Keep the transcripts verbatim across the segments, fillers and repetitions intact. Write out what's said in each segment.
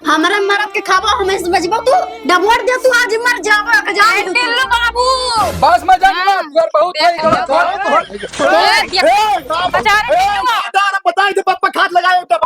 हमरे मरद के खाबो, हमें से बचबो तू? डबोर दे तू, आज मर जाबो, एक जान ए, दू तू। टिल्लू बाबू। बस मजाक हाँ। मत कर, बहुत देख, है, गलत देख, है। देख, ए, देख, ए, बाप, बचा रे, ए, टिल्लू। दादा, बताई दे, पप्पा खात लगाए, उठा।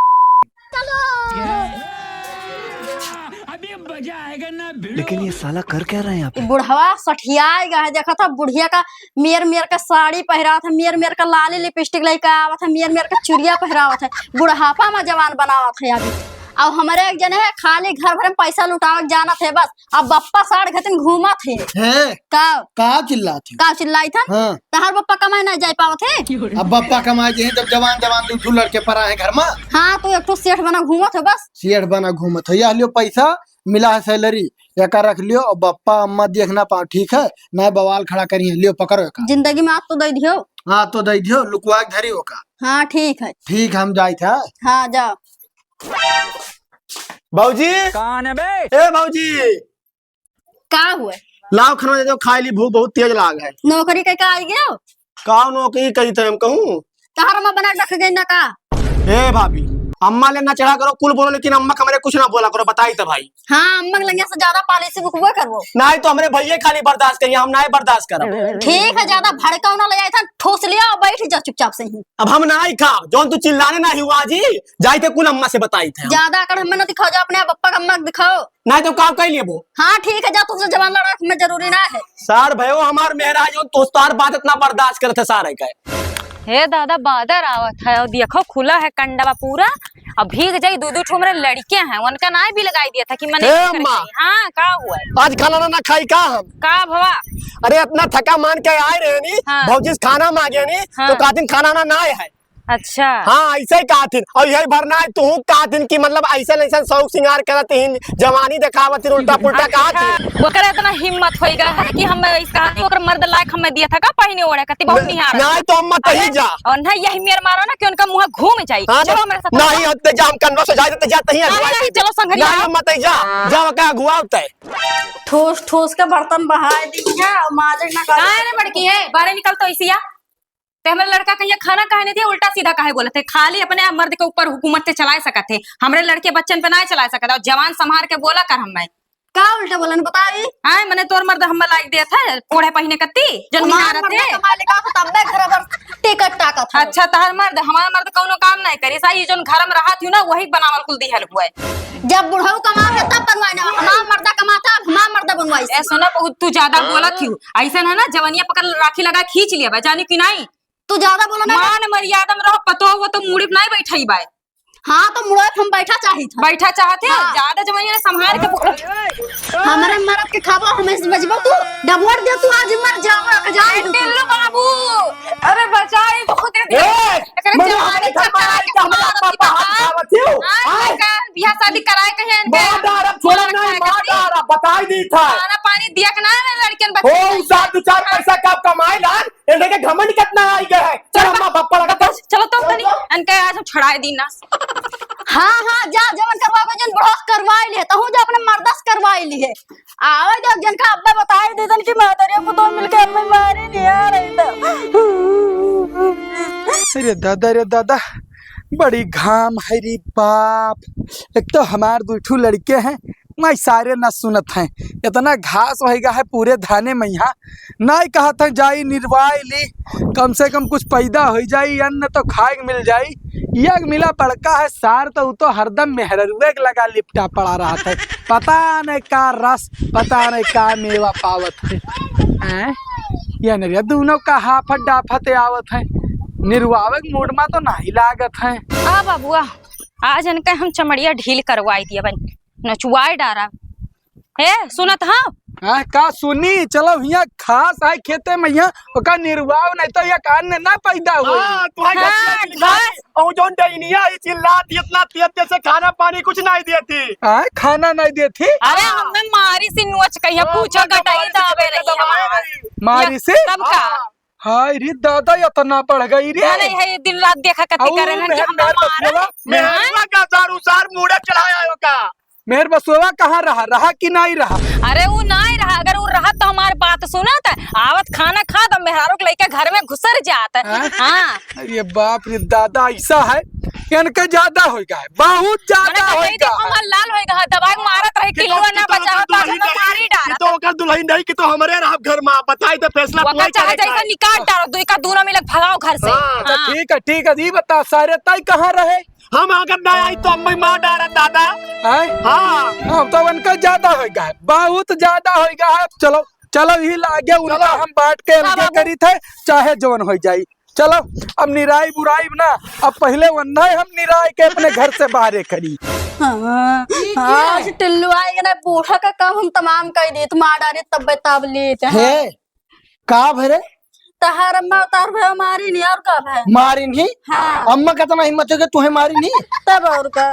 अभी मजा आएगा ना, भिड़ो। लेकिन ये साला कर क्या रहा है यहाँ पे? ई बुढ़वा सठियाए गा है, देखत ह, बुढ़िया का मेर मेर का साड़ी पहिरावत है, मेर मेर का लाली लिपस्टिक लइके आवत है, मेर मेर का चुरिया पहिरावत है, बुढ़ापा में जवान बनावत है अभी। अब हमरे एक जने है, खाली घर भर में पैसा लुटावे के जानत है बस। अब बप्पा साढ़ घतिन घूमत है। हैं? का? का चिल्लात है? का चिल्लाइत है? हाँ। तहार बप्पा कमाए ना जाए पावत है? अब बप्पा कमाए जे हैं, जब जवान जवान दू ठो लड़के परा है घर में। हाँ, तो एक ठो सेठ बना घूमत है बस। सेठ बना घूमत है, यह लियो पैसा, मिला है सैलरी, एका रख लियो, और बप्पा अम्मा देख ना पाओ, ठीक है? ना बवाल खड़ा करिए, लियो पकड़ो एका। जिंदगी में आज तो दे दियो। हाँ, तो दे दियो, लुकवा के धरी ओका। हाँ, ठीक है। ठीक, हम जाइत है। हाँ, जाओ। भौजी। कौन है बे? ए भौजी। का हुए? लाओ खाना दे दो, खाई ली, भूख बहुत तेज लाग है। नौकरी कइके आई गयो? का नौकरी करी थे हम कहूँ? तहर अम्मा बना के रख गई ना का? ए भाभी, अम्मा ले ना चढ़ा करो, कुल बोलो, लेकिन अम्मा के हमरे कुछ ना बोला करो, बताई त भाई। हाँ, अम्मा के लंगिया से ज्यादा पॉलिसी बुकबो करबो। नहीं तो हमरे भैया खाली बर्दाश्त करिए, हम नहीं बर्दाश्त करब। ठीक है, ज्यादा भड़काऊ ना ले जाए था, ठूस लिया और बैठ जा चुपचाप से ही। अब हम नहीं खाब, जौन तू चिल्लाने ना हुआ जी, जाई थे कुल अम्मा से बताई थे। ज्यादा अकड़ हमें ना दिखाओ, जा अपने बप्पा के अम्मा के दिखाओ। नहीं तो काम कर लेबो। हाँ ठीक है, जा, तुझसे जबान लड़ा हमें जरूरी ना है। सार भयो हमार मेहराज हो, तो सार बात इतना बर्दाश्त करत है सारे का। हे दादा, बादर आवत है और देखो खुला है कंडवा पूरा, अब भीग जाई। दू दू ठो हमरे लड़के हैं, उनका नाई भी लगाई दिया था कि मने हे नहीं अम्मा। करके। हाँ, का हुआ है? आज खाना ना खाई का हम? का भवा? अरे इतना थका मान के आए रहे नी, हाँ। भौजी से खाना मांगे नी, हाँ। तो कहतिन खाना ना, ना आए है। अच्छा। हाँ, ऐसे ही कहतिन। और यही भर ना है, तू कहतिन कि मतलब ऐसा ऐसा शौक सिंगार करत ही, जवानी देखावत ही, उल्टा पुल्टा अच्छा, कहतिन। ओकर इतना हिम्मत होइगा है कि हम इस कहती ओकर मर्द लायक हमें दिया था का पहिने ओढ़े कति बहुत न-, निहार। नहीं तो हम मत ही अरे, जा। और नहीं यही मेर मारो ना कि उनका मुंह घूम जाई। हाँ, चलो तो मेरे साथ। नहीं, हम ते जा, हम कन्वा से जाए, ते जा, तही अरे, अगुवाई नहीं, दे। चलो संघरी नहीं, आओ। हम मत ही जा। जा, का अगुआ होता है। ठूस ठूस के बर्तन बहाए दी है और माजे ना करे। काहे रे बड़की है, बाहर निकल तो इसी आ। ते हमरे लड़का कहिया खाना काहे नहीं दिया, उल्टा सीधा काहे बोलत है? खाली अपने मर्द के ऊपर हुकूमत ते चलाए सकत है, हमरे लड़के बच्चन पे ना चलाए सकत है। और जवान संभार के बोला कर हमें। का उल्टा बोलन बताई? आय, मने तोर मर्द हमें लाइक देत है, ओढ़े पहिने कत्ती, जौन हमार निहारत मर्द है। कमा ले का तो तब्बे घर भर टिकट टाकत है। अच्छा, तहर मर्द, हमार मर्द कौनो काम नहीं करे, सा ये जौन घर में रहत हूँ ना, वही बनावल कुल दिहल हुआ है। जब बुढ़ऊ कमावे तब बनवाए ना, हमार मर्दा कमाता, अब हमार मर्दा बनवाई। ए, सुनो, बहुत तू ज्यादा बोलत ही। ऐसे ना, ना, जवनिया पकड़ राखी लगा खींच लिया बा, जानी कि नहीं? तू ज्यादा बोला ना। मान मर्यादा में रहो, पतो हो तो मुड़ी पे नहीं बैठाई बाय। हाँ, तो मुड़े पे हम बैठा चाहित है। बैठा चाहत है? हाँ। ज्यादा जवनिया ने संभाल के पकड़। हमरे मरद के खाबो, हमें से बचबो तू? डबोर दे तू, आज मर जाओ, एक जान ए, दू तू। टिल्लू बाबू, अरे बचाई, बहुत दे दिया। ए, एकरे मने जवानी हमारे घर चक्कर में आके आके हमारा मारत पापा हाथ था। उठावत हो। हाँ, आए। इनका बियाह शादी कराए कहीं इनके मार डारब, छोड़ब मार नहीं, खाए मार खातिर। डारब, बताई दी था। खाना पानी दिया के ना रे लड़कियन बच्चन ओ, के। सात दो चार पैसा का कमाए लान, इनके घमंड कितना आई गया है। चल चल, अम्मा, बप्पा लगा चल, चलो तो तनी, इनके आज हम छुड़ाए दी ना। हाँ, हाँ, जा, जवन करवा को जन बुढ़ा करवाई लिए, तहूँ जा अपने मर्दा से करवाई लिए। आवे दे, जिनका अब्बे बताई दे दन कि मादरिया पुतोह मिलके हमें मारे नहीं आ रही था। अरे दादा, रे दादा, बड़ी घाम है रे बाप। एक तो हमार दू ठू लड़के हैं, नहीं सारे ना सुनत हैं। इतना घास होइगा है पूरे धाने में यहाँ, नहीं कहत हैं जाई निरवाई ली, कम से कम कुछ पैदा हो जाई, अन्न तो खाए के मिल जाई। एक मिला बड़का है सार, तो उ तो हरदम मेहररुए के लगा लिपटा पड़ा रहत है। पता नहीं का रस, पता नहीं का मेवा पावत है। हैं? ये नरिया दोनों का हाफत डाफत आवत है, निरवावे के मूड में तो नहीं लागत है। आ बबुआ, आज इनका हम चमड़िया ढील करवाई दिया बन, नचवाए डारा। ए, सुनत हौ? हाँ, का सुनी? चलो हियाँ खास आए खेते में हियाँ, ओका निरवाव, नहीं तो हियाँ कान में ना पैदा होई। हाँ, तुम्हारे हाँ, घर में घास। और जौन डैनिया ई चिल्लात, इतना तेज तेज से खाना पानी कुछ नहीं देती। हाँ, खाना नहीं देती। अरे, हमें मारी से नोच कहिया हाँ, पूछो, मैं तो गटाई मारी से दाबे रही दबाए हमार। रही। मारी से? तब का? हाँ। हाय रे दादा, इतना बढ़ गई रे। अरे, है, दिन रात देखा कत्ती अऊ करे रहन कि मेहर, हमरा मेहर मारा। बसुआ, मेहर हाँ? बसुआ का सारू सार मूड़े चढ़ाया हो का? मेहर बसुआ कहाँ रहा, रहा कि नहीं रहा? अरे, उ नहीं रहा, अगर उ रहा तो हमार बात सुनत, आवत खाना खात, मेहरारू के लइके घर में घुसर जात। हाँ? हाँ। अरे बाप रे दादा, ऐसा है? इनके ज्यादा होइगा है, बहुत ज्यादा होइगा है। हमार लाल होइगा है, दवाई मारत रहे, कि टिल्लुआ ना बचावा, तो हम मारी डारा। तो ओकर दुल्हन नहीं कि तो हमरे रहब घर मा, बताई तो फैसला वकर चाहे जैसा निकाल डारो, दुई का दूनो मिलक भगाओ घर से। हाँ। तो ठीक है, ठीक है, ई बता सारे, तई कहाँ रहे? हम अगर ना आई तो अम्मा मार डारा दादा। हैं? हाँ। हम तो उनका ज्यादा होइगा है, बहुत ज्यादा होइगा है। चलो, चलो, ई लागे उनका चलो। हम बांट के अलगे करी थे, चाहे जवन होइ जाई। चलो, अब निराई बुराई ना, अब पहिले वन्ना हम निराई के अपने घर से बाहरे करी। हाँ, आज टिल्लू आएगा ना, बूढ़ा का काम हम तमाम कर दी, तुम आ डारे तब बताब लेते हैं। हे, का भरे? तहार अम्मा तहार भैया मारी नहीं, और का भय? मारी नहीं? हाँ। अम्मा कितना हिम्मत है कि तुहे मारी नहीं? तब और का?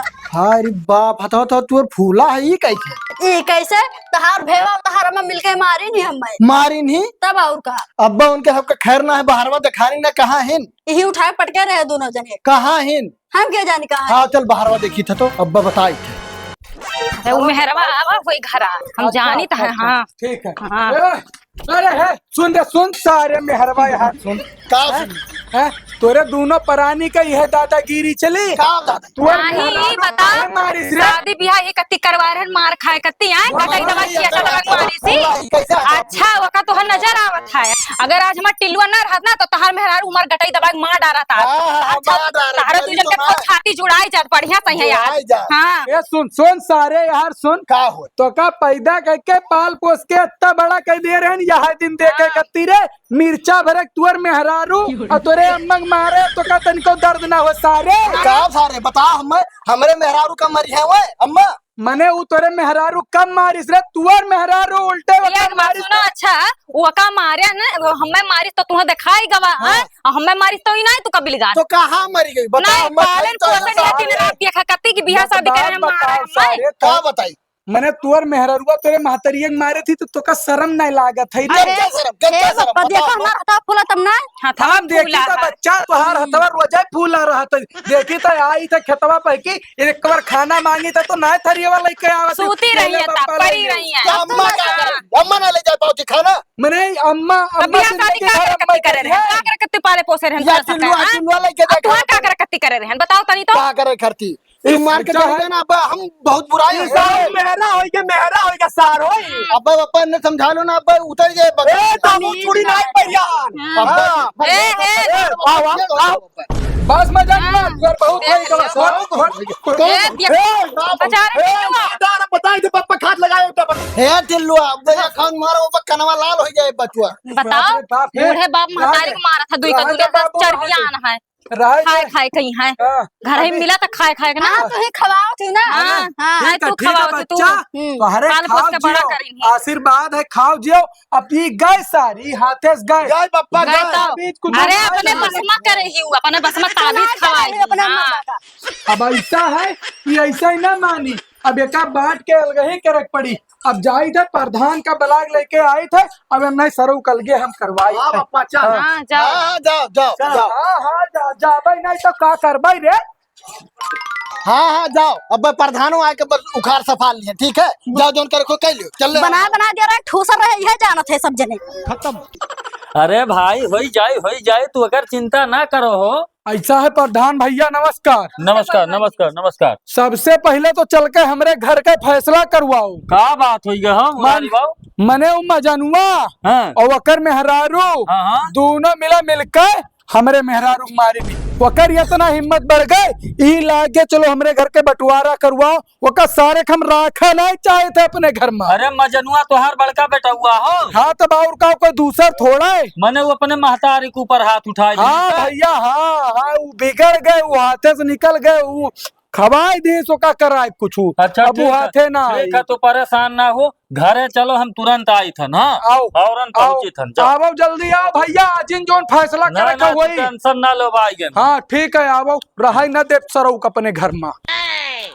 अरे बाप, हथवा तो तोर फूला है, ई कैसे? ई कैसे? तहार भैया तहार अम्मा मिलके मारी नहीं हमें। मारी नहीं? तब और का? अब्बा उनके सबका खैर ना है, बहरवा देखारी ना कहाँ हिन? यही उठाए पटके रहे दोनों जने। कहाँ हिन? हम क्या जानी कहाँ हाँ, चल बहरवा देखी था तो अब्बा बताई थे। अरे, वो मेहरवा आवा होई घरा, हम अच्छा, जानी तो है, अच्छा, हाँ। ठीक है। हाँ। ए, अरे है, सुन रे, सुन सारे मेहरवा यहाँ सुन। का हैं? सुन? हैं? तोरे दोनों परानी का यह दादागिरी चली? का दादा? तोर नहीं, मेहरारू बता, काहे मारिस रे? शादी बियाह ये कत्ती करवा रहे, मार खाए कत्ती, आए, गटई दबा के कैसे मारिस ही? कैसे? अच्छा, वका तोहर नजर आवत है। अगर आज हमार टिल्लुआ ना रहत ना, तो तहार मेहरारू हमार गटई दबा के मार डारत आज। हाँ, हाँ, अच्छा, मार डारत, तहारे तू जन के छाती जुड़ाई जात, बढ़िया सही है यार। जुड़ाई जात। हाँ। ए, सुन, सुन सारे यार, सुन। का हो? तो का पैदा करके पाल पोस के इतना बड़ा कर दे रहे हैं, यह दिन देखे हाँ। कत्ती रे, मिर्चा भरक तुअर मेहरारू और तोरे अम्मा के मारे तो का तनिको दर्द ना हो सारे? का सारे बता, हम हमरे मेहरारू का मरी है वो अम्मा? मने उ तोरे मेहरारू कब मारिस रे? तुअर मेहरारू उल्टे वक्त मारिस। सुनो, अच्छा, वो का मारे न, वो हमें मारिस तो तुहे दिखाई गवा, हाँ। हैं? और हमें मारिस तो ही नहीं, तू कब लिगा? तो कहाँ मरी गई? बता, नहीं, हमें पालन पोषण या दिन रात देखा करती कि बियाह शादी करे हम मारे, का बताई? मने तोर मेहररुआ तोरे महतरिया के मारे थी तो तोका शरम नहीं लागत है रे? अरे, गंजा शरम, गंजा शरम, बताओ, हमार हथवा फूला तब ना? हथवा हम देखी फूला तो है। बच्चा तोहार हथवा रोजे फूला रहत है। देखी तो आई थे खेतवा पे की एक बार खाना मांगी तो, तो ना थरियवा लेके आवत है। सूती रही है, तब पड़ी रही है। अम्मा का करे? अम्मा ना ले जाए पावती खाना? मने अम्मा, अम्मा बियाह शादी का करे कत्ती करे रहे? का करे कत्ती पाले पोसे रहे? या चिल्लुआ, चिल्लुआ लेके अब तुहार का करे कत्ती करे रहे? बताओ तनी तो। का करे करती? ई मार के चल देना, अब हम बहुत बुराई है। सार मेहरा होई के मेहरा होई के सार होई। अब अपन ने समझा लो ना, अब उतर जाए बस। ए, तो मुंह चूड़ी ना परियान। हाँ। अब ए, ए। ए, आओ, आओ, आओ। बस मजाक मत कर, बहुत होई के बस। ए, देखो। ए, बाप। बेचारे ए, बताई दे, पप्पा खात लगाए तब। हे टिल्लू, अब देखा खान मारो, अब कनवा लाल हो जाए बचुआ। बताओ, बाप रे बाप, हे। बूढ़े बाप महतारी को मारा था, दुई का दुई का चर्बियान है। खाए, खाए कहीं है। हाँ। घर ही मिला तो खाए, खाए के ना। हाँ, तू ही खवाओ थी ना। हाँ, हाँ, ठीक है, तू ठीक है खवाओ थी, तू। बच्चा, हम्म। तो हरे पाल पोस के बड़ा करी ही। आशीर्वाद है, खाओ जियो। अब ई गए सारी, हाथे से गए। गए पप्पा, गए गए। तो। अरे, अपने बस मा करे ही हूँ, अपने बस मा ताबीज खवाए ही। अपने हाँ। अब ऐसा है कि ऐसा ही ना मानी, अब एका बांट के अलग ही करे के पड़ी। अब जाई थे, प्रधान का ब्लाक लेके आई थे, अब हम नहीं सरऊ कलगे हम करवाई हाँ, थे। बप्पा, चल। हाँ। हाँ, जाओ। हाँ, हाँ, जाओ, जाओ, चल, जाओ। हाँ, हाँ, जा, जा, भाई, नहीं तो का कर, भाई रे? हाँ, हाँ, जाओ। अब प्रधानो आके बस उखाड़ सफा लिए, ठीक है? जाओ, जोन करे को कह लियो। चल ले। बना, बना दे रहे, ठूसर रहे, यह जानत है सब जने। खत्म। अरे भाई, होई जाए, होई जाए, तू अगर चिंता ना करो हो। ऐसा है प्रधान भैया, नमस्कार। नमस्कार, नमस्कार, नमस्कार। सबसे पहले तो चल के हमरे घर का फैसला करवाओ। का बात होई गया हो, मन-, मुरारी बाबू? मने उ मजनुआ हाँ। और ओकर मेहरारू हाँ, हाँ। दोनों मिला मिलके हमरे मेहरारू के मारे दी। ओकर इतना हिम्मत बढ़ गए, ई लागे चलो हमरे घर के बंटवारा करवाओ। ओका सारे के हम राखा नहीं चाहे थे अपने घर में। अरे मजनुआ तोहार बड़का बेटउआ हो। हाँ, तब और का, कोई दूसर थोड़ा है। मने वो अपने महतारी के ऊपर हाथ उठाए हाँ दिए। भैया, हाँ, हाँ, वो बिगड़ गए, वो हाथे से निकल गए, वो खवाए दिए, सो का कराए कुछ। अच्छा, अब वो ठीक है, हाथे ना ठीक आई। है, तो परेशान ना हो, घरे चलो, हम तुरंत आई थन, हाँ? आओ, औरन आओ, पहुँची थन, जाओ। आवो, जल्दी आओ भैया, जिन जोन फैसला ना, करे ना, के होई। टेंशन ना लो, भाई गन। हाँ, ठीक है, आवो, रहाई ना देव सरऊ के अपने घर में।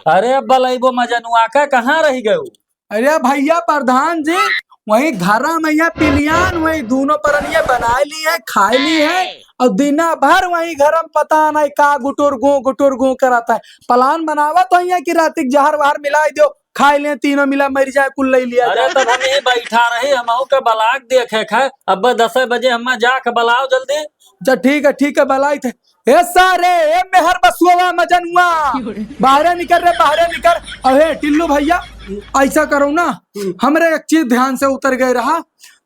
अरे बलैबो मजनुआ का, कहाँ रह गए? अरे भैया प्रधान जी, वही घरा में यहाँ पिलियान, वही दोनों परनिया बनाए ली है, खाए ली है, और दिना भर वही घर में पता नहीं का गुटुर गो, गुटुर गो कराता है। प्लान बनावा तो यहाँ की रात के जहर वहर मिला दो, खाए ले तीनों मिला, मर जाए, कुल ले लिया अरे जाए। तब हम यही बैठा रही, हम के बलाक देखे खे। अब दस बजे हम जाके बलाओ जल्दी। अच्छा ठीक है, ठीक है, बलाई थे। ए सारे, ए मेहर बसुआ मजनुआ, बाहरे निकर रे, बाहरे निकर। अरे टिल्लू भैया, ऐसा करो ना, हम्म। हमरे एक चीज ध्यान से उतर गए रहा।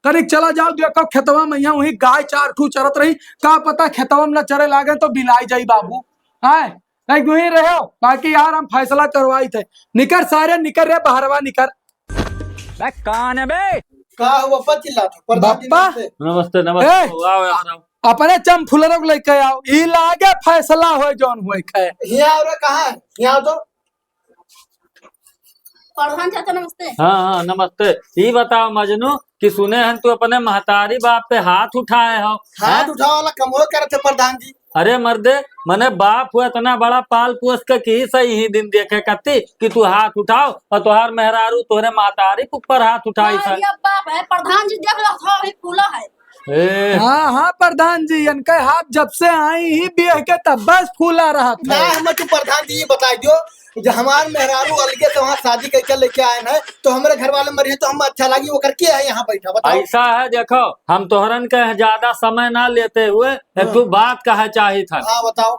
तनिक चला जाओ, देखो खेतवा में यहाँ वही गाय चार ठू चरत रही, का पता खेतवा में न चरे लागे तो बिलाई जाई बाबू। आए, नहीं वहीं रहो, बाकी यार हम फैसला करवाई थे। निकर सारे, निकर रे, बहरवा निकर। बे, कौन है बे? का हो बप्पा चिल्लात हो? प्रधान जी बप्पा? नमस्ते। नमस्ते, नमस्ते। ए, आओ, आओ, आओ। अपने चमफुलरक लेके आओ, ई लागे फैसला होए जौन होए के। हियाँ आओ रे, कहाँ है? हियाँ आओ तो। प्रधान चाचा नमस्ते। हाँ, हाँ, नमस्ते। ई बताओ मजनू कि सुने हन तू अपने महतारी बाप पे हाथ उठाए हो, हाथ हैं? उठावे वाला कमवे करत है प्रधान जी। अरे मर्दे, मने बाप हुआ इतना बड़ा पाल पोस के की सही ही दिन देखे कत्ती कि तू हाथ उठाओ और तोहार मेहरारू तोहरे महतारी के ऊपर हाथ उठाई हाँ, था। ये बाप है, प्रधान जी देख लो, थोड़ा भी फूला है। ए। हाँ, हाँ, प्रधान जी, इनके हाथ जब से आई ही बियह के तब बस फूला रहा था। ना, हमें तो प्रधान जी ये बताई दियो, जब हमार मेहरारू अलगे से वहाँ शादी करके लेके आए हैं, तो हमरे घर वाले मरिए तो हम अच्छा लगी, ओकर के है यहाँ बैठा, बताओ। ऐसा है, देखो, हम तोहरन के ज्यादा समय ना लेते हुए एक हाँ। ठो बात कहे चाहित है। हाँ, बताओ।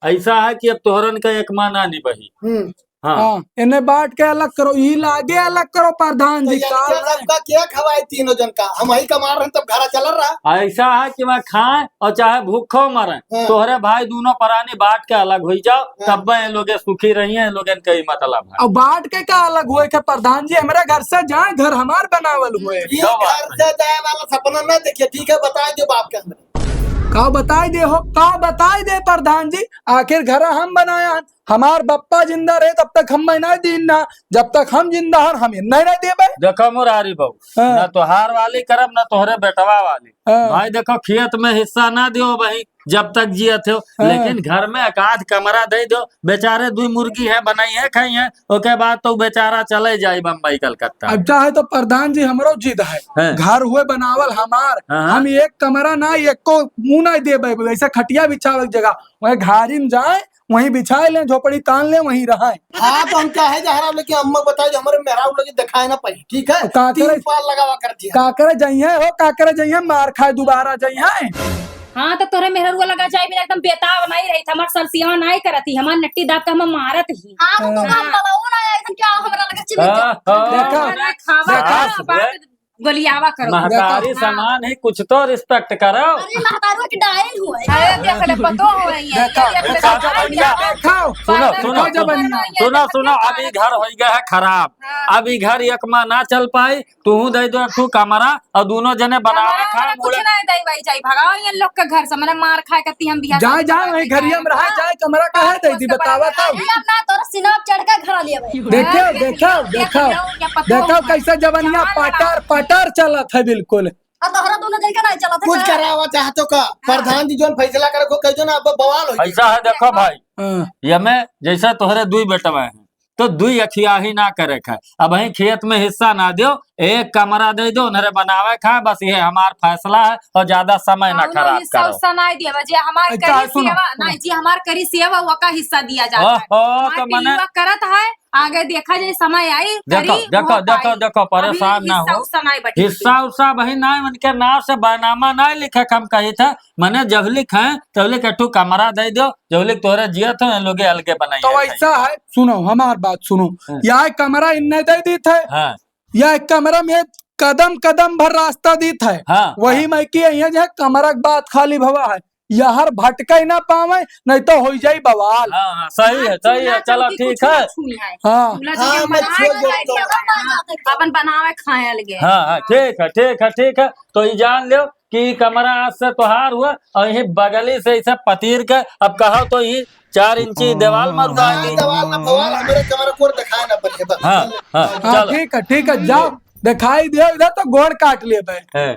ऐसा है कि अब तोहरन का एक माँ ना निबही। हम्म। हाँ। हाँ, इन्हें बांट के अलग करो, ई लागे अलग करो प्रधान तो जी, ये का क्या है? सबका क्या खवाए तीनों जन का? हम ही कमा रहे हैं तब घरा चल रहा। ऐसा है कि वह खाए और चाहे भूखो मरे, हाँ। तोहरे भाई दोनों परानी बांट के अलग हुई जाओ, हाँ। तब ये लोगे सुखी रही हैं, लोगन का ही मतलब है। और बांट के का अलग हुए के प्रधान जी? हमारे घर से जाए, घर हमार बनावल हुए। ये क्या बात घर है? से जाए वाला सपना ना देखिए, ठीक है, बताए जो बाप के अंदर। का बताई दे हो, का बताई दे प्रधान जी, आखिर घर हम बनाया हन, हमार बप्पा जिंदा रहे तब तक हम बनाए दीन ना, जब तक हम जिंदा हन हम नहीं ना देबे। देखो मुरारी बाबू, हाँ। ना तोहार वाली करब ना तोहरे बेटवा वाली। हाँ। भाई देखो खेत में हिस्सा ना दियो भाई, जब तक जियत हो, हाँ। लेकिन घर में एक आध कमरा दे दो, बेचारे दुई मुर्गी है बनाई है खाई है, ओके बाद तो बेचारा चले जाई बम्बई कलकत्ता। अब चाहे तो प्रधान जी हमरो जिद है, हैं। घर हुए बनावल हमार, हाँ, हाँ। हम एक कमरा ना, एको मुंह ना देबे, ऐसे खटिया बिछावे के जगह, वहीं घारी में जाए, वहीं बिछाए लें, झोपड़ी तान लें, वहीं रहाए। हाँ, तो हम चाहे जहरा लेके अम्मा बताए जो हमारे मेहरारू लगे दिखाए ना पाई, ठीक है? का तीन करे, पाल लगावा कर दिया। का करे जइहे हो, का करे जइहे, मार खाए दोबारा जइहे। हाँ, तो तोरे मेहरुआ लगा जाए बिना एकदम बेताब नहीं रही था, हमार सरसियावा नहीं करत ही, हमार नट्टी दाब के हम मारत ही। हाँ, तो तू हाँ। हम बलाऊ ना आया, एकदम क्या हमरा लगा चिल्ला हाँ, हाँ। देखा, खावा, देखा। खावा, बात गोलियावा करो। महतारी देखा। समान ही, कुछ तो respect करो। अरे, महतारी के डायल हुआ है। अरे, देख ले, पतो हो रही है। देखा, ये देख ले, देखा, पतो हो रही है। देखा। सुनो, सुनो, देखा, सुनो, जबनिया। सुनो, सुनो, अभी घर हो गया है खराब। हाँ। अभी घर एक माह ना चल पाई, तू दे दो एक ठो कमरा और दोनों जने बनावे कमरा खाए, वमरा कुछ मुड़े। नहीं दे भाई, जाई भगाओ ये लोग के घर से, मने मार खाए कती हम बिहार जाए, में जाए, वही घरिया में रहा, हाँ। जाए, कमरा काहे दे दी, बतावा तो। अरे, हम ना तोर सीना पे चढ़ के घर ले भाई। देखो, हाँ, देखो, देखो, देखो, ये पता देखो, हो, कैसे जबनिया जवान पटर, लगा। पटर चलत है बिल्कुल। आ तोहरा दोनों जन का नहीं चलत है कुछ का? करावा चाहतो का? हाँ। प्रधान जी जोन फैसला करे को कह दो ना, अब बवाल हो जाए। ऐसा है, देखो भाई, हाँ। ये में जैसे तोहरे दुई बेटवा हैं, तो दुई अखियाही ना करे खाए। अब वहीं खेत में हिस्सा ना दियो, एक कमरा दे दो, उन्हरे बनावे खाए, बस ये हमार फैसला है और ज्यादा समय ना हाँ, खराब हिस्सा करो। उस्सा ना दिया, जे हमार अच्छा, करी सुनो, सेवा, सुनो। नहीं जी, हमार करी सेवा, वो का हिस्सा दिया जाता है। ओहो, हमार तो मने टीवा करत है, आगे देखा जाए, समय आई, देखो, करी, देखो, वो देखो, पाई। देखो, परेशान अभी ना हिस्सा हो। उस्सा नहीं बटे। हिस्सा उस्सा वही ना, उनके नाम से बैनामा नहीं लिखे, हम कही था, मने जब लिख है, तब लिख एक ठो कमरा दे दो, जब लिख तोहरे जियत हो, लोगे अलगे बनाई तो है। ऐसा है, सुनो, हमार बात सुनो। हाँ। यह कमरा इन्ने दे दीत है। हाँ। यह कमरा में कदम कदम भर रास्ता दीत है। हाँ, वही हाँ। में कि यहाँ जो है कमरा के बात खाली भवा है। यहर भटके ना पावे, नहीं तो हो जाई बवाल। हाँ, हाँ, सही है, हाँ, सही है, चूल्हा चलो चौकी ठीक कुछ है। ना छुई है। हाँ। चूल्हा हाँ, चौकी हम मैं बनावे छोड़ खाए देता हूँ। के अपन बनावे खाए अलगे। हाँ, हाँ, ठीक है, ठीक है, ठीक है। तो ये जान लो कि कमरा आज से तोहार हुआ और यही बगली से इसे पतीर के अब कहो तो यही चार इंची दीवाल मरवा हाँ, दी। दीवाल ना भवाल, हमारे कमरा को दिखाए ना पड़े बस। हाँ, हाँ, हाँ, चलो। ठीक है, ठीक है, जाओ, दिखाई दे इधर तो गोड़ काट ले भाई। हाँ।